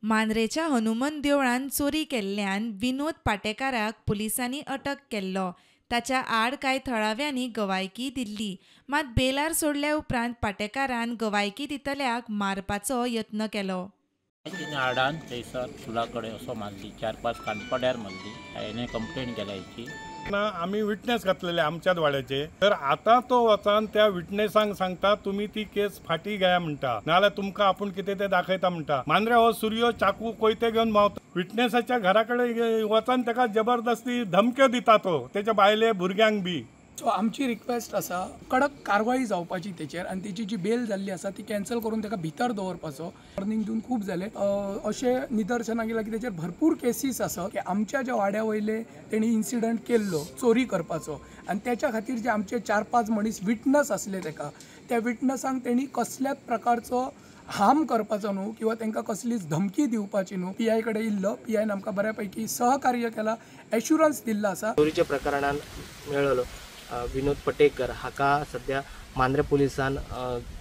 मांद्रेच्या हनुमन देवळान चोरी केल्ल्यान विनोद पाटेकाराक पुलिसांनी अटक केल्लो. ताच्या आड कांय थळाव्यांनी गवायकी दिल्ली. मात बेलार सोडल्या उपरांत पाटेकारान गवायकी दितल्याक मारपाचो यत्न केलो. तिने आडान थंयसर चुला कडेन असो मारली, 4-5 कानपड्यार मारली. हांवें कंप्लेन केल्या हेची. ना आमी विटनेस घातलेले आमच्याच वाड्याचे, तर आतां तो वचान त्या विटनेसांक सांगता तुमी ती केस फाटी घेया म्हणटा, नाजाल्यार तुमकां आपूण कितें तें दाखयता म्हणटा. मांद्रे हो सुरयो चाकू कोयते घेवन मावता. विटनेसाच्या घरा कडेन वचान ताका जबरदस्ती धमक्यो दिता तो तेच्या बायले भुरग्यांक बी. सो आमची रिक्वेस्ट आसा कडक कारवाई जावपाची तेचेर आनी तेची जी बेल जाल्ली आसा ती कॅन्सल करून ताका भितर दवरपाचो. वॉर्निंग दिवन खूब जालें. अशें निदर्शनाक येयलां की तेचेर भरपूर केसीस आसा की आमच्या ज्या वाड्या वयले तेणी इन्सिडंट केल्लो चोरी करपाचो आनी त्याच्या खातीर जे आमचे 4-5 मनीस विटनस आसले तेका, त्या विटनसांक तेणी कसल्याच प्रकारचो हार्म करपाचो न्हू किंवा तांकां कसलीच धमकी दिवपाची न्हू. पी I कडेन इल्लो, पी आयन आमकां बऱ्या पैकी सहकार्य केलां, एश्युरन्स दिल्लो आसा. चोरीच्या प्रकरणान मेळ्ळो विनोद पटेकर हाका सध्या मांद्रे पुलिसान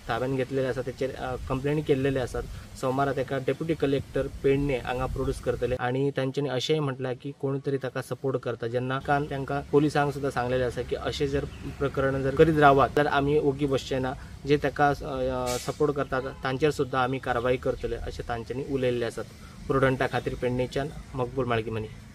ताब्यात घेतलेले आसा. तेचेर कंप्लेन केल्लेले आसात. सोमारा ताका डेप्युटी कलेक्टर पेडणे हांगा प्रोड्यूस करतले आनी तांच्यांनी अशेंय म्हटलां की कोण तरी ताका सपोर्ट करता. जेन्ना तांकां पुलिसांक सुद्दां सांगलेलें आसा की अशें जर प्रकरण जर करीत रावत जाल्यार आमी ओगी बसचे ना, जे ताका सपोर्ट करतात तांचेर सुद्दां आमी कारवाई करतले अशें तांच्यांनी उलयल्लें आसात. प्रुडंटा खातीर पेडणेच्यान मकबूल माळगीमनी.